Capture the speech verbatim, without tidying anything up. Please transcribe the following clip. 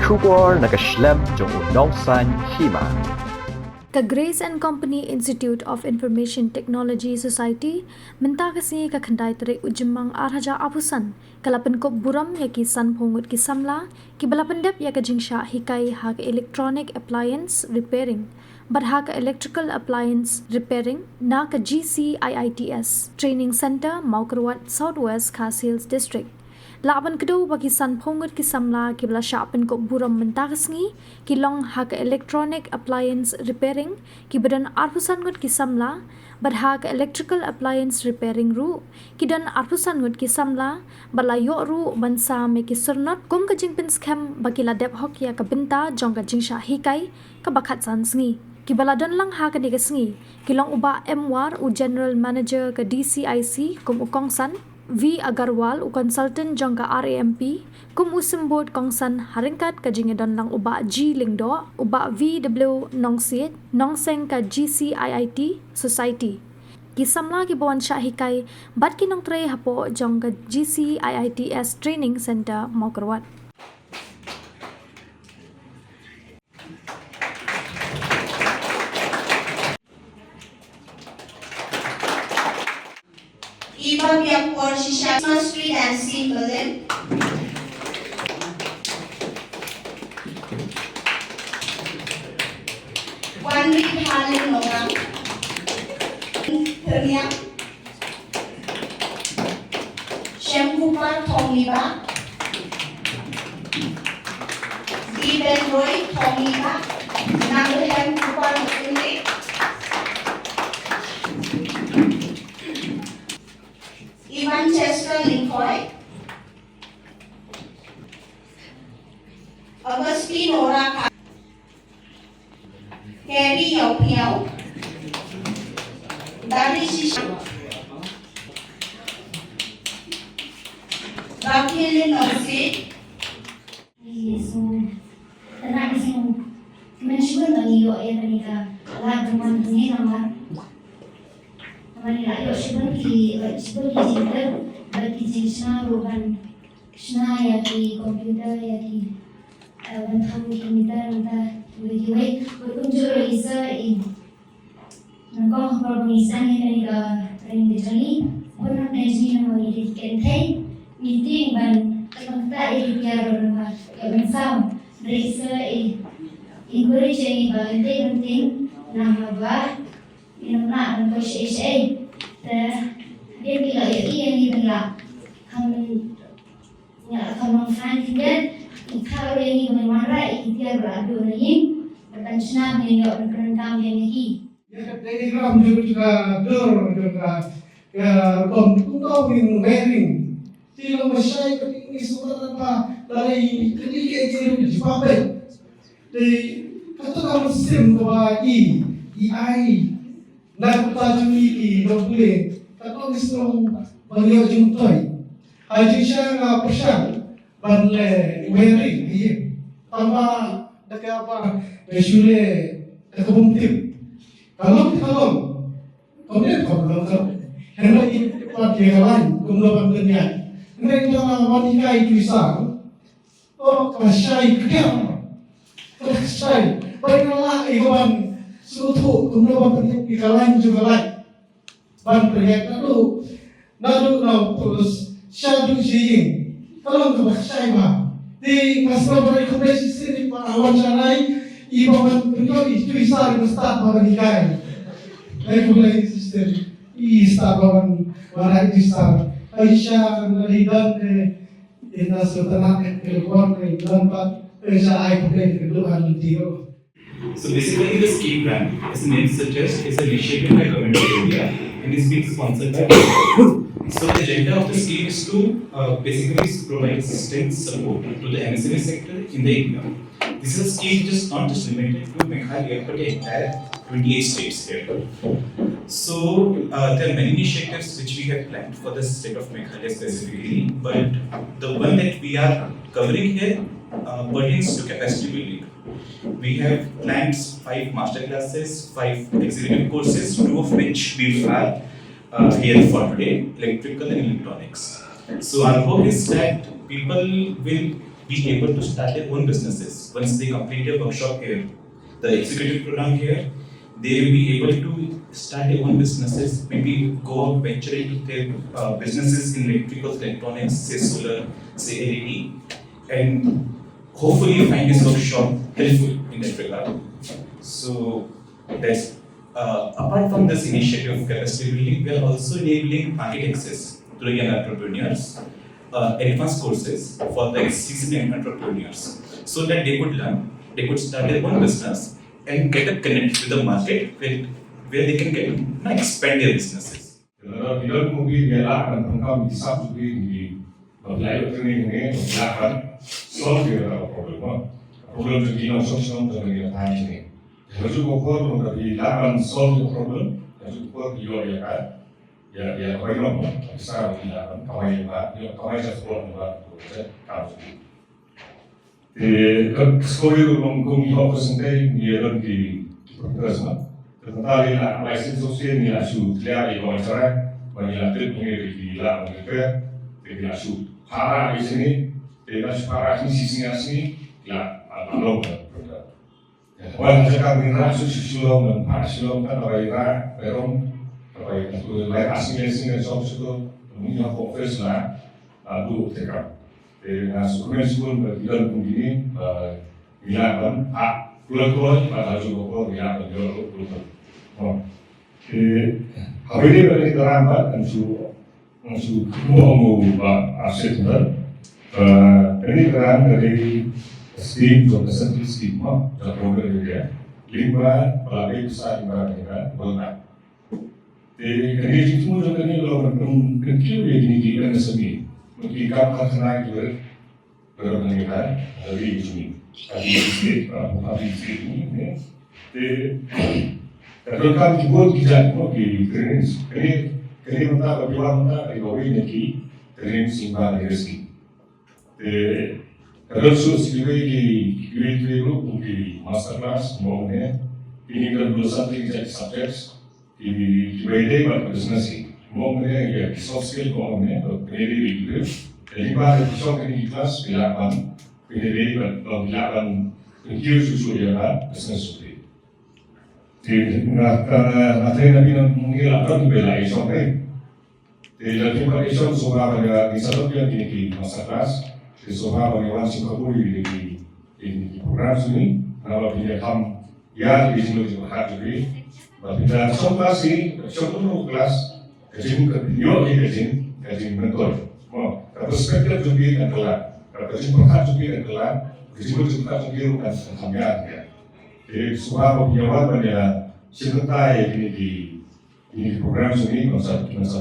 Khubor na ka shlem jong u nongsan hima. Ka Grace and Company Institute of Information Technology Society mynta ka sngi ka khyndai tarik u Jymmang ar hajar arphew san ka la pynkup burom ïa ki sanphew ngut ki samla kiba la pyndep ïa ka jingshah hikai ha ka electronic appliance repairing bad ha ka electrical appliance repairing na ka G C I I T S Training Centre, Mawkyrwat, South West Khasi Hills District. Lah ban kdew ba ki sanphew ngut ki samla kiba la shah pynkup burom mynta ka sngi ki long ha ka electronic appliance repairing kiba don arphew san ngut ki samla bad ha ka electrical appliance repairing ruh ki don arphew san ngut ki samla bad la ïoh ruh ban sam ïa ki syrnod kum ka jingpynskhem ba ki la dep hok ïa ka bynta jong ka jingshah hikai kaba khatsan sngi. Kiba la don lang ha kane ka sngi ki long u Bah M War, u General Manager ka D C I C, kum u kongsan, V Agarwal, u consultant jong ka R A M P, kum u symbud kongsan ha ryngkat ka jingïadon lang u Bah G Lyngdoh, u Bah V W Nongsiej, nongseng ka G C I I T Society. Ki samla kiba wan shah hikai bad ki nongtrei hapoh jong ka G C I I T S Training Centre, Mawkyrwat. Iba biang por shisha Christmas tree and symbolism. Wan ri halin nongang. Terniang. Shem Kupar Thongniba. Di Ben Roy Thongniba. Nang Hem Kupar Mukuni. Ivan Chester Lingkoi. Augustine Ora Kha. Kerry Yau Piau. Dari Shisha. Rakhil Nongsi. So, tana ki sing men shibun ba ngi ïoh ïa kane ka lad jingwan jong ngi namar. Namar ngi la ïoh shibun ki, shibun ki jingtip, bad ki jingshna ruh ban shna ïa ki computer, ïa ki, eh, ban thang ki meter, nangta kiwei kiwei. Bad kumjuh ruh i sir i Nyngkong ha por ba ngi sdang ïa kane ka training ka jong ngi, bun hok na jingim ba ngi dei ki kynthei, ngi tieng ban ktah ïa ki tiar ba ngi ïoh ban sam. Hynrei i sir i encourage ïa ngi ba ngi dei ban tieng namar ba ngin ym lah ban poi shaei shaei. Te hadien ba ngi la ïohi ïa ngi ba ngi la kham Nga ka nong Frank Tiket, i kha ïa ngi ban wanrah ïa ki tiar ba la duh na ïing, bad ban shna ban ïoh ban pyndonkam ïa ngi. Ïa ka diagram jong ka dur jong ka, ka rukom kumto ngin wiring. Te long ba shai ka dei ngi sngewthuh ba la dei ka dei ka jingïaroh jingpynbeit. Te kato ka mynsiem kaba i, i ai na ka bynta jong ngi ki nongpule, kato ngi sngew ba ngi ïoh jingmyntoi. Ha jingshisha nga pyrshang ban leh wiring ha ïing. Tangba da kaba nga shu leh da kaba ym tip. Ka long te ka long. Kam dei kam long ka long. Hynrei ngi tip pat ïa ka lain kumno ban pynïaid. Hynrei nga wan hikai tu i sir. Oh, kaba shai kdiang. Kaba shai. Ba nga lah ïa ka ban sngewthuh kumno ban pynïaid ïa ka lain jong ka lain. Ban pynïaid naduh, naduh na u pulus shaduh sha ïing. Ka long kaba shai bha. Te nga sngew ba dei khublei shisien ïa i para wan shanai, i ba wan pynïoh i tu i sir i ba stad ba ban hikai. Dei khublei shisien i stad ba wan, wan ai i sir. Ai sha na dei dan de, ina sutana ke ke wan ke dan pat, ai sha ai khublei ke duh han tiro. So basically, the scheme brand, as the name suggests, is an initiative by Government of India and is being sponsored by. So the agenda of the scheme is to, uh, basically provide assistance, support to the M S M E sector in the area. This is a scheme just not just limited to Meghalaya, but the entire twenty-eight states here. So, uh, there are many initiatives which we have planned for the state of Meghalaya specifically, but the one that we are covering here, uh, pertains to capacity building. We have planned five master classes, five executive courses, two of which we are, uh, here for today, electrical and electronics. So our hope is that people will be able to start their own businesses once they complete their workshop here, the executive program here. They will be able to start their own businesses, maybe go out, venture into their uh, businesses in electricals, electronics, say solar, say L E D, and hopefully find this workshop helpful in that regard. So that's uh, apart from this initiative of capacity building, we are also enabling market access to the young entrepreneurs, uh, advanced courses for the seasoned entrepreneurs, so that they could learn, they could start their own business and get a connect with the market where, where they can get, you know, expand their businesses. Ila ila kum ki ila kan pangkam ki sap tu ki ki ba pla yu training ne ba pla kan solve ki problem ma. Problem tu ki nong song song tu ki thai ni. Haju ko por nong ka ki la kan solve ki problem. Haju ko por ki yo ya ka ya ya ko nong. Sa ki la kan kawai ba yo kawai sa ko ba ko sa ka. Te ka story ruh long kum ngi hok ka sngewthuh ngi ïa don ki ki progress ma. Te mynta ngi la bai sin so sien ngi la shu tlia ïa ka wai sarai ba ngi la tip ngi ri ki la ngi ke te ngi la shu para ïa sini te la shu para sini sini sini la long ka progress. Wan jaka ngi ra shu shu shu long ngi pa shu long ka bai ra bai rong bai ka tu bai asing asing ka shop shu tu ngi hok office la du te ka. Te nga sukmen sukun ba ki don kum kini ba ngi la ban ha kulon kulon ba ha ju ko ngi la ban yo kulon. Te ha wei de ba ni taram ba kan su kan su mo mo ba aset ba. Kani taram ka dei scheme jong ka central scheme ma da program area. Lingba ba la dei pisa lingba ni ka bolna. Te kani jingthmu jong kani lo kan kan kiew ïa kini ki M S M E. Ki kam karkhana ki wer. Wer kani ka ri jong ni. Ka ri state, ka ri state ni ne. Te ka don kam ki bun ki jait mo ki trainings. Kani kani mynta ba ki wan mynta ka ri ko wi ne ki trainings sing ba ni resi. Te ka don su sing wi ki ki wi ki wi ki master class mo ne. Kini ka don something jait subjects. Ki ki bai dei bad business hi. Mo mene ïa ki soft skill mo mene to kene dei ki grip. Jadi ba ki shop kene ki class ki la ban kene dei bad to ki la ban ki shu shu ïa ka business shu dei. Ti na ka na te na bina mungkin la ban ki bai la i shop dei. Ti la ki ba i shop so ba ba ïa ki sa to ïa ki ki master class. Ti so ba ba ïa wan Singapore ïa ki ki program sini. Na ba ki ïa kam ïa ki jingmut jingpyrkhat jong ki. Ba phi da shong class hi, shong class, ka jing ka ïoh hi ka jing ka jing mentor. Mo, ka perspective jong ki kan kylla, ka jingpyrkhat jong ki kan kylla, ka jingmut jingpyrkhat jong ki ruh kan kan ïa ïa. Te shuwa ba phi ïa wan ban ïa shim bynta ïa kine ki kine ki program jong ki, ban sa ban sa